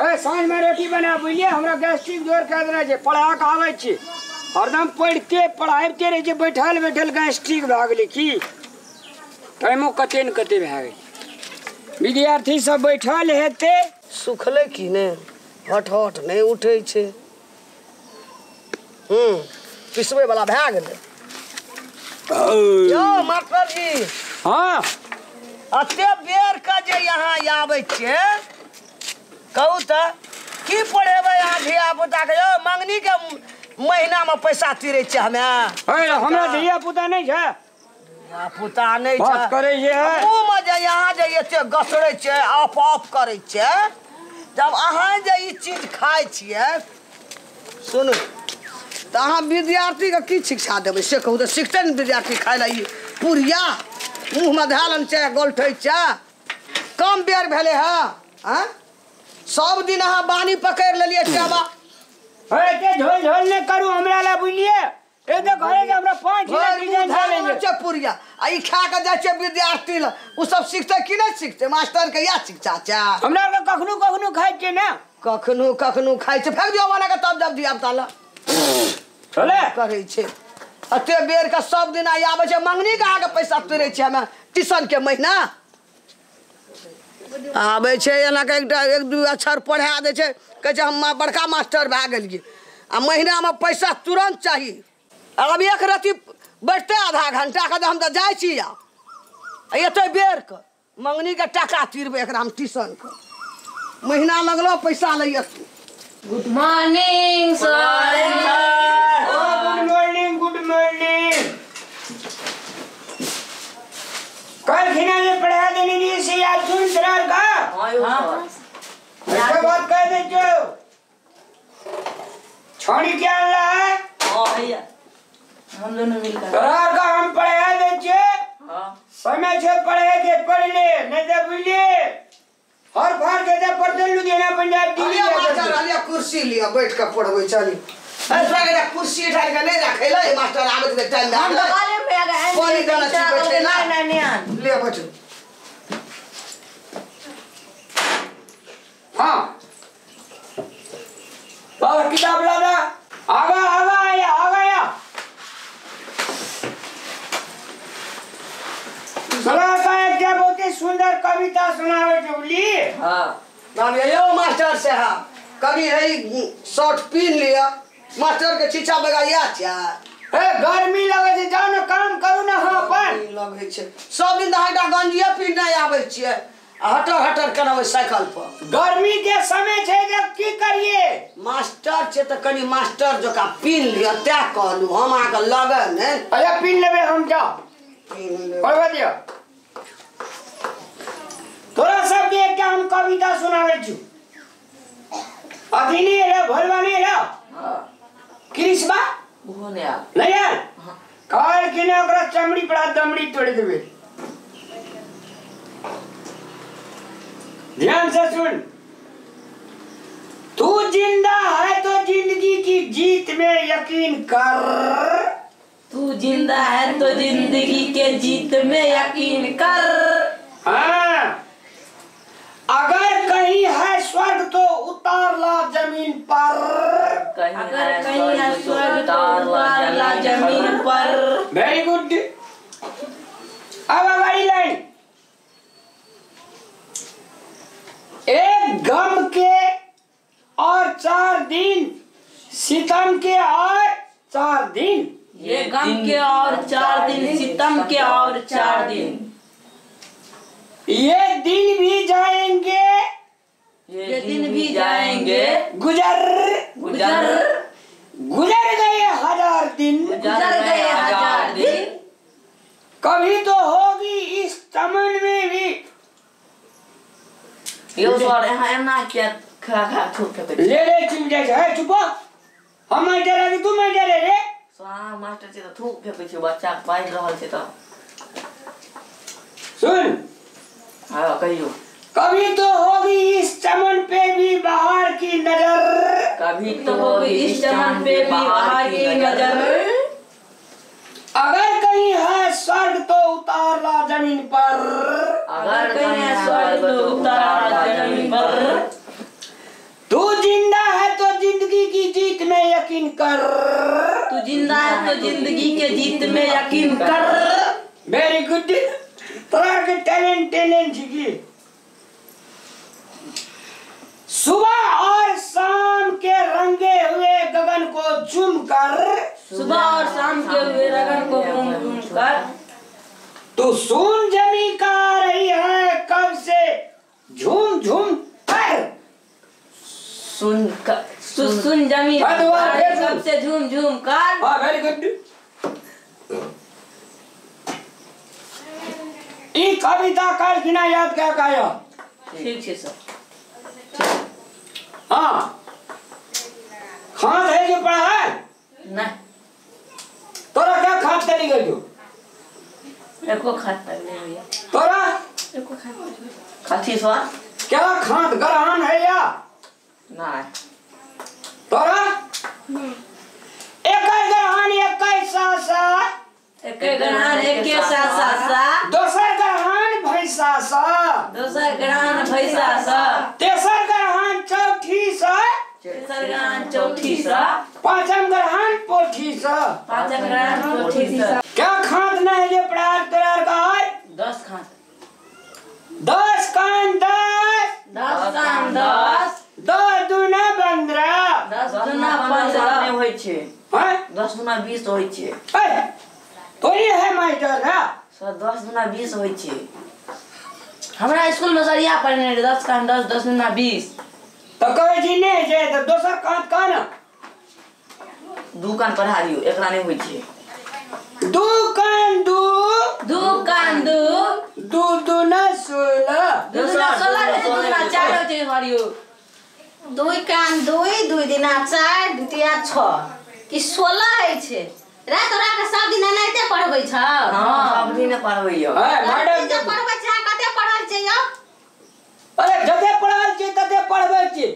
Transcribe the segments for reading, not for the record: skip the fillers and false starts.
ए साँझ में रोटी बना बुझलिए, हमरा गैस्ट्रिक जोर कह देना छै, पढ़ा के आबै छी हरदम पढ़िते पढ़ाबिते रहै छै, बैठल बैठल गैस्ट्रिक भए गेलै की टाइमो कते ने कते भए गेलै। विद्यार्थी सब बैठल हेतै। सुखलै की ने, हट हट नहि उठै छै। पिसबै वाला भए गेलै। यौ मास्टर जी। हाँ एते बेर के जे यहाँ आबै छियै, कहू तऽ की पढ़ेबै अहाँ धिया पुता के? यौ मंगनी के महीना में पैसा तीरै छियै हमे। हमरा धिया पुता नहि छै। धिया पुता नहि छै बात करै छै। मुँहमे जे यहाँ जे एते गसरै छै, ऑफ ऑफ करै छै, जब अहाँ जे ई चीज खाइ छियै, सुनू तऽ अहाँ विद्यार्थीके की शिक्षा देबै से कहू तऽ? सिखतै ने विद्यार्थी खाइ लए ई पुरिया मुँहमे धए लन छै, गोलठै छै। कम बेर भेलै हँ? आँय सब दिन अहाँ बानी पकड़ि लेलियै चाबा। एते झोल झोल नहि करू हमरा लए बुझलियै। एते घरे जे हमरा 5 डिजाइन छै पुरिया आ ई खा कऽ जाइ छै विद्यार्थी लए, ओ सब सिखतै कि नहि सिखतै? मास्टरके इएह शिक्षा छै। हमरा आरके कखनो कखनो खाइ छियै ने। कखनो कखनो खाइ छै, फेक दियौ बना कऽ तब जब धिया पुता लए करै छै। एते बेर के सब दिन आबै छै, मंगनी के अहाँके पैसा तोड़ै छै हमे ट्यूशन के महीना आबै छै, एना के एकटा एक दू अक्षर पढ़ा दै छै, कहै छै हम बड़का मास्टर भए गेलियै आ महीनामे पैसा तुरन्त चाही। आब एक रत्ती बैठतै आधा घंटा के हम तऽ जाइ छी आब एते बेर के मंगनी के टाका तीरबै एकरा हम ट्यूशन के महीना लगलो पैसा लैए। Good morning sir. Good morning. Good morning. कल खिना जे पढ़ा देने जी से याद सुन तरार का। हां ऐसे बात कह दे जो छोड़ी क्या अल्लाह है। हां भैया हम दोनों मिलकर तरार का हम पढ़ा दे छे। हां समय से पढ़े के पढ़ ले नहीं तो बुझलिए हर फार के दे पढ़ते लुधियाना पंजाब दिल्ली। मास्टर आलिया कुर्सी लिया बैठ के पढ़बै चली। ऐसा के कुर्सी उठा के नहीं रखे ले मास्टर आबे के टाइम में। हम तो काले में आ गए पानी दाना छी बैठे ना नहीं ले बैठो। हां बाबा किताब ला दा। आगा आगा आया आगा आया। सलाह का बहुत ही सुंदर कविता सुनावे चुगली। हां नाम यो मास्टर साहब कभी है शर्ट पीन लिया मास्टर के छीछा बगाया छै। ए गर्मी लगे छै, जाओ ना काम करू ना। हां अपन लगे छै सब दिन एकटा गंजिया पीन आबै छियै आ हटर हटर कराबै साइकिल पर। गर्मी के समय छै जे की करिए। मास्टर छै त कनी मास्टर जका पीन लिया तै कहलु हम अहाँ के लगे ने। अच्छा पीन लेबै हम, जाओ पढ़वा दियो। तोरा सब के एकटा हम कविता सुनाबै छु। अभी नहीं है भोलवा नहीं है। हां कृष्णा वो नहीं आ नहीं यार। काल की ना ओकरा चमड़ी पड़ा दमड़ी तोड़ देबे। ध्यान से सुन। तू जिंदा है तो जिंदगी की जीत में यकीन कर। तू जिंदा है तो जिंदगी के जीत में यकीन कर। हाँ अगर कहीं है स्वर्ग तो उतार ला जमीन पर। अगर कहीं है स्वर्ग तो उतार ला जमीन पर। वेरी गुड। अब अगली लाइन। एक गम के और 4 दिन, सितम के और 4 दिन। ये गम के और 4 दिन, सितम के और 4 दिन। ये दिन भी जाएंगे, ये दिन भी जाएंगे गुजर गुजर गुजर गए 1000 दिन, गुजर गए 1000 दिन। कभी तो होगी इस चमन में भी। यो सर यहाँ एना किया खा खा थूक फेंकै ले ले चुप जाइ छै। हे चुप हम मास्टर कि तू मास्टर रे? सर मास्टर छै तऽ थूक फेंकै छै बच्चा पढ़ि रहल छै तऽ। सुन हाँ कहियो। कभी तो होगी इस चमन पे भी बाहर की नजर। कभी तो होगी इस चमन पे भी बाहर की नजर। अगर कहीं है स्वर्ग तो उतार ला जमीन पर। अगर कहीं है स्वर्ग तो उतार ला जमीन पर। यकीन कर। तू जिंदा है तो जिंदगी के जीत में यकीन कर। वेरी गुड, तोरा के टैलेंट टैलेंट छी। सुबह और शाम के रंगे हुए गगन को चूम कर, सुबह और शाम के हुए गगन को चूम चूम कर, तू सुन जमी का रही है कब से झूम झूम कर। सुन कर, सुन जमी कब से झूम झूम कर। हाँ वेरी गुड। ई कविता काल बिना याद क्या काया? ठीक है सर। हाँ खाद है जो पढ़ा है नहीं। तोरा क्या खाद चली गई जो? एको खाद तक नहीं भैया। तोरा एको खाद खाती सर क्या खाद गरहान है या नहीं? तोरा एक गरहान एक सा सा, एक गरहान एक सा सा सा, दोसर गरहान भैंसा सा, दोसर गरहान भैंसा सा, तेसर गरहान चौथी सा, तेसर गरहान चौथी सा, पांचम गरहान पोठी सा, पांचम गरहान पोठी सा। क्या खाद नहीं ये पढ़ा तोरा का? 10 खाद। 10 कान 10, 10 कान 10, 10 दूना 15, 10 दूना 15 होय छे। हैं 10 दूना 20 होय छे। तो ये है मास्टर है सर, 10 दूना 20 होय छे। हमरा स्कूल में सर या पढ़ने रहे 10 कान 10, 10 दूना 20। तो कहै छी नहीं छै त दोसर कान कान 2 कान पढ़ा दियो, एकरा नहीं होय छे। 2 कान 2, 2 कान 2, 2 दूना 16, 2 दूना 16 रे, 2 दूना 4 होय छे सर यो। 2 कान 2, 2 दिना 4, 2 तिया 6 कि 16 होय छे। रात तोरा के सब दिन एनाहिते पढ़बै छ? हां सब दिन पढ़बै यो। मैडम जे पढ़बै छ कते पढ़ल छै यो? अरे जते पढ़ल छी तते पढ़बै छी।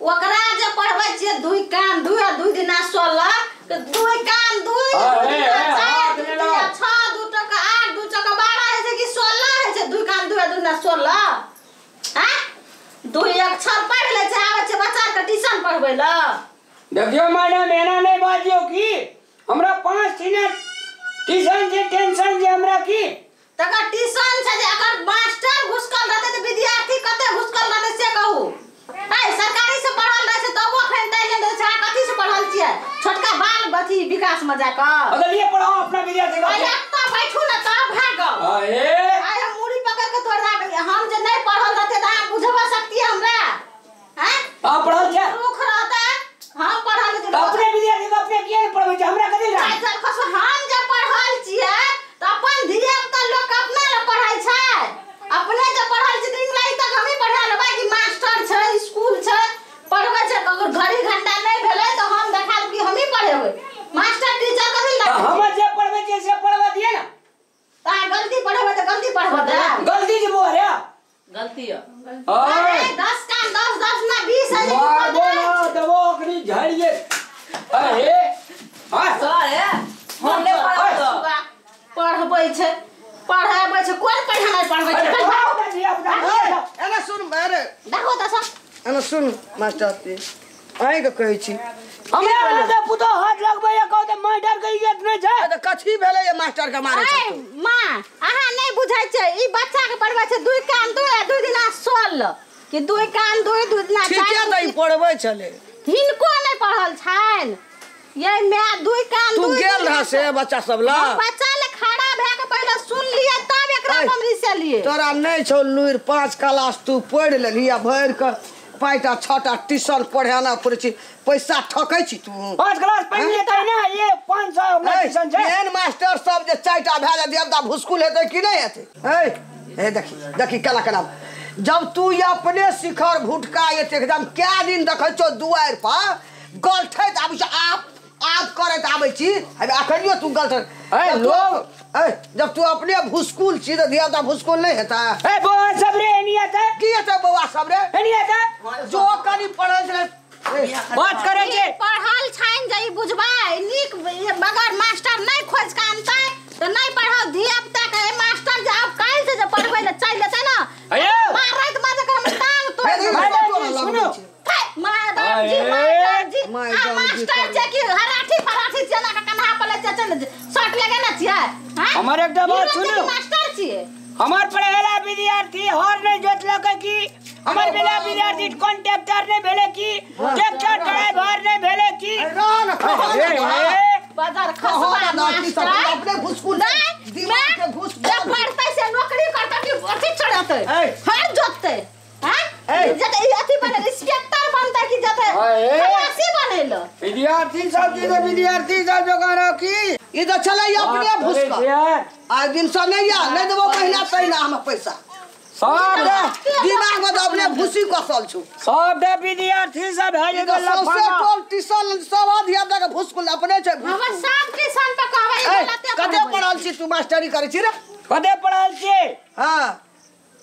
ओकरा जे पढ़बै छी 2 कान 2 आ 2 दिना 16 के 2 कान 2, 2 दिना 4, 2 दिना 6, 2 टका 8, 2 टका 12 है छै कि 16 है छै? 2 कान 2 आ 2 दिना 16। हां 2 अक्षर पढ़ ले छै, आबै छै बच्चा के ट्यूशन पढ़बै ल। देखियो मैडम एना नहीं बाजियो की हमरा 5 दिन ट्यूशन जे टेंशन जे हमरा की तकर ट्यूशन छै जे अगर मास्टर घुसकल रहते त विद्यार्थी कते घुसकल रहते से कहू। ऐ सरकारी से पढ़ल रहे छै तबो अखन तैले दे छै, कथि से पढ़ल छियै? छोटका बाल बथी विकास में जा क अगर ये पढ़ाओ अपना विद्यार्थी का। पहिले त बैठू न तब भागो। अरे आइ हम मुड़ी पकड़ के तोड़ दे, हम जे नहीं पढ़ल रहते त अहाँ बुझबा सकती हमरा? हैं आप पढ़ल छै दुख रहता हम पढ़ल त अपने विद्यार्थी के अपने किया नहीं पढ़बै छै हमरा कथि ला? चल खसो, हम जे पढ़ल छियै त अपन धिया पुता लोक अपना ल पढ़ै छै। अपने जे पढ़ल छै त इंग्लिश तक हमही पढ़ा लेबै कि मास्टर छै स्कूल छै पढ़बै छै। अगर घड़ी घंटा नहीं भेलै त हम देखा देब कि हमही पढ़ेबै। मास्टर टीचर कथि ला? हम जे पढ़बै छियै से पढ़वा दिए ना। त गलती पढ़ेबै त गलती पढ़वा दे। गलती जे बोल रे गलती है। अरे 10 कान 10, 10 ना 20 है जे बोलो दबो ओकरी झड़िए। अरे हां सर है हम नहीं पढ़ब पढ़बै छै पढ़ाबै छै कोन पढ़ा नहीं पढ़बै छै? एना सुन अरे देखो त सर एना सुन मास्टर जी अहीं के कहै छी हमरा लगे पुतो हाथ लगबै या कहू त मास्टर के इज्जत नहीं छै। त कथी भेलै ये मास्टर के मारै छै? मां अहाँ नहीं बुझै छै ई बच्चा के पढ़बै छै 2 कान 2 आ 2 दिना 16 कि 2 कान 2, 2 दिना 4। ठीके त ई पढ़बै छलै, हिनको नहीं पढ़ल छनि। ये मैं 2 कान 2 तू गेल रह से बच्चा सब ला? बच्चा ले खड़ा भए के पहिले सुन लिए तब एकरा हम रिसेलिए। तोरा नहीं छौ लुरि, 5 क्लास तू पढ़ लेलही आ भरि के 5टा 6टा ट्यूशन पढ़ाना पड़ै छै, पैसा ठकै छी तू। 5 क्लास पढ़ लेतै ना ये 500 हमरा ट्यूशन छै। एहन मास्टर सब जे 4टा भए जाय देवता भुसकुल हेतै कि नहीं हेतै? हे देखी देखी केना केना जब तू अपने शिखर भुटका एते एकदम क्या दिन देखै छौ दुआरि पर गलठैत आबै छै, आप आप करैत आबै छी, अखनियो तू गलठैत। जब तू अपने भुसकुल छी त धिया भुसकुल नहीं हेतै? ए बौआ सब रे एनी हेतै की हेतै? बौआ सब रे एनी हेतै जो कनी पढ़ल छलै बात करै छै पढ़ल छनि जे ई बुझबै नीक, मगर मास्टर नहीं खोज के आनतै त नहीं पढ़ाओ धिया पुता के। मास्टर जे आब काल्हि से जे पढ़बै ल चलि जेतै ना मारैत मारैत हम टांग तोड़ि देबै। सुनू मैडम जी, मैडम जी, लगेने छियै? हमर एकटा बात सुनू, मास्टर छियै। हमर पढ़ेला विद्यार्थी हर नहीं जोतलक की, हमर बेला विद्यार्थी कॉन्ट्रैक्टर नहीं भेले की, ट्रैक्टर ड्राइवर नहीं भेले की। बाजार खसबा मास्टर अपने घुसकुल दिमाग के घुस जे पढ़तै से नौकरी करतै कि अथी चढ़तै, हर जोततै? हां, जते अथी बने इंस्पेक्टर बनतै कि जते खलासी बनेलो? विद्यार्थी सब जी तो विद्यार्थी सब जोगार की ई त छलै अपने भुसका। आइ दिन से नहीं आ नहीं देबो महीना तहिना हम पैसा सब दिमाग में अपने भूसी कसल छु। सब विद्यार्थी सब है जे सौंसे टोल टिसन सब धिया पुता के भुसकुल अपने छै। हमर सब टिसन पे कहबै गलते। कते पढ़ल छी तू? मास्टरी करै छी रे? कते पढ़ल छी? हां,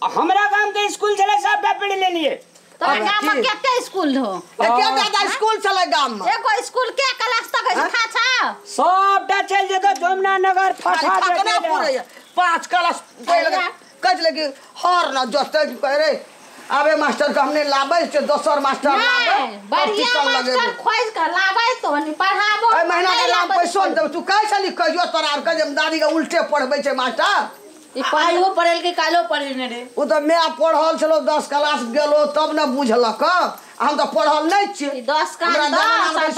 हमरा गाम के स्कूल छलै सब पढ़ लेलिए। तोरा गाम में कते स्कूल हो? एके दादा स्कूल छलै गाम में। एगो स्कूल के क्लास तक है खा छा सबटा चल जेतो जमुना नगर फटा केना पुरैया 5 क्लास कहै छलै कि हर न जोतै कि रे आबे मास्टर के हमने लाबै छै, दोसर मास्टर लाबै, बढ़िया मास्टर खोज के लाबै तो नि पढ़ाबो। ए महीना के नाम पैसो न देब। तू कहै छली कहियो तोरा आर के जे दादी के उल्टे पढ़बै छै मास्टर। ई आइयो पढ़ेल के कालो पढ़ेने रे। उ त मैं पढ़ल छलो 10 क्लास गेलो तब न बुझलक। हम त पढ़ल नहीं छी। 10 कान 10 10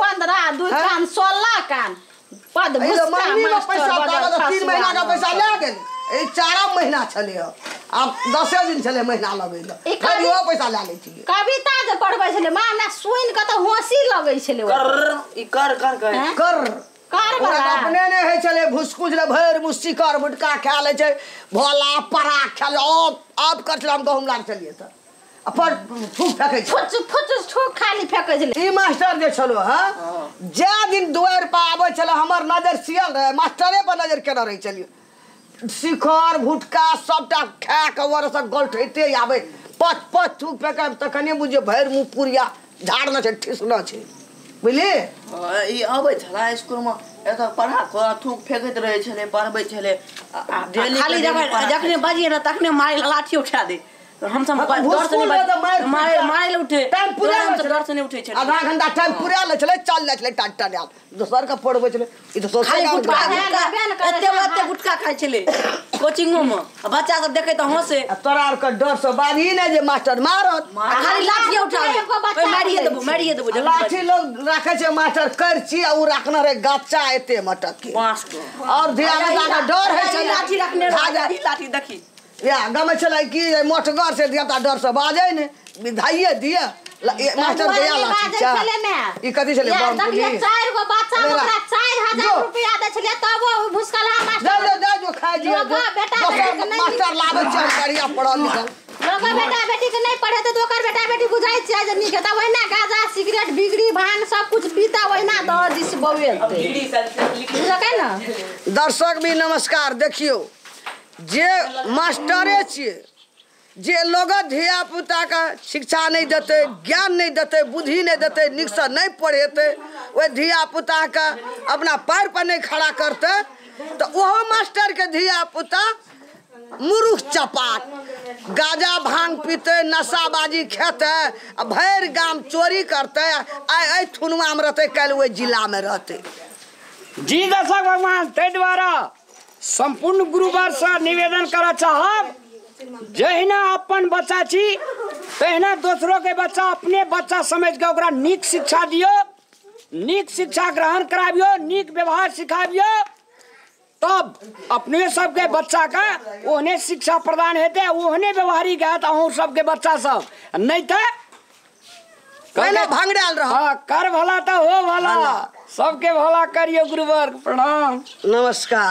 15 2 कान 16 कान पद भुसका मास्टर पैसा 3 महीना का पैसा ले गेल। ई 4 महीना छले, आब 10 दिन छले महीना लगैल, फिर इहो पैसा ले लै छी। कविता जे पढ़बै छले मां हमरा सुनि के त हंसी लगै छले। कर ई कर कर कर कर कर अपने नहीं होइ छलै। भुसकुल छलै भरि मुँह शिकर गुटका खा लै छै, भोला परा खा लै। अब कर छलै हम गहुम लाग छलियै तऽ अपन थूक फेकै छै, फुच फुच थूक खाली फेकै छलै। ई मास्टर जे छलो हँ, जै दिन दुआरि पर आबै छलै हमर नजर सियल रहै, मास्टरे पर नजर केने रहै छलियै। शिखर भुटका सबटा खा कऽ ओरसँ गलठैते आबै, पच पच थूक फेकै। तखने बुझियौ भरि मुँह पुरिया झाड़ने छै, ठिसने छै, बुझली? ई अबै छलै स्कूल में एतऽ पढ़ा कऽ थूक फेकैत रहै छलै, पढ़बै छलै। खाली जखने बजिए ने तखने मारे लाठी उठा दे। हम सब डर से नहीं मारे मारे उठे, टाइम पूरा डर से नहीं उठे छलै। आधा घंटा टाइम पूरा लै छलै, चल जाइ छलै टाट टाट। दोसर के पढ़बै छलै। ई तऽ खाली गुटखा एते एते गुटखा खाइ छलै कोचिंगो में। बच्चा सब देखै तऽ हंसे। तोरा आर के डर से बाजही नहि जे मास्टर मारत। खाली लाठी उठा दे, मारिए देबो मारिए देबो। लाठी लोग राखै छै मास्टर करची, आ उ राखने रहै गच्चा एते मटक के बांस के। और धिया पुता के डर होइ छलै। लाठी रखने रहै, लाठी देखी या गमै छलै कि मोटगर से धिया पुता डर से बाजै ने, धाइए दिए मास्टर के। या लाठी छै ई कथी छलै? बम पुलिस। 4 गो बच्चा ओकरा 4000 रुपया दै छलै तब ओ भुसकला मास्टर। जा जा जो खाइ जियो मास्टर लाबै छै बढ़िया पढ़ल लिखल। लोग बेटा बेटी के नहीं पढ़ेते तो ओकर बेटा बेटी बुझाइ छै जे नीक हेतै। ओहिना गाजा सिगरेट बिगड़ी भांग सब कुछ पीता, ओहिना दह दिस बौएलतै। बुझलकै ना? दर्शक भी नमस्कार। देखियौ जे मास्टरे छियै, जे लोग धिया पुताके शिक्षा नहीं देतै, ज्ञान नहीं देतै, बुद्धि नहीं देतै, नीकसँ नहीं पढ़ेतै, ओहि धिया पुताके अपना पैर पर नहीं खड़ा करतै, तऽ ओहो मास्टरके धिया पुता मूर्ख चपाट गाजा भांग पीतै, नशाबाजी खेतै, आ भरि गाम चोरी करतै। आइ एहि थुनवामे रहतै, काल्हि ओहि जिलामे रहतै। जी दर्शक भगवान, ताहि दुआरे संपूर्ण गुरुवार से निवेदन करऽ चाहब, जहिना अपन बच्चा छी तहिना दोसरों के बच्चा अपने बच्चा समझ के ओकरा नीक शिक्षा दियौ, नीक शिक्षा ग्रहण कराबियौ, नीक व्यवहार सिखाबियौ, तब अपने सबके बच्चा के ओहने शिक्षा प्रदान हेतै, ओहने व्यवहारिक हैत अहूँ सबके बच्चा सब। नहीं तऽ पहले भंगड़ायल रह। हाँ, कर भला तो हो भला, सबके भला करियो गुरुवर। प्रणाम, नमस्कार।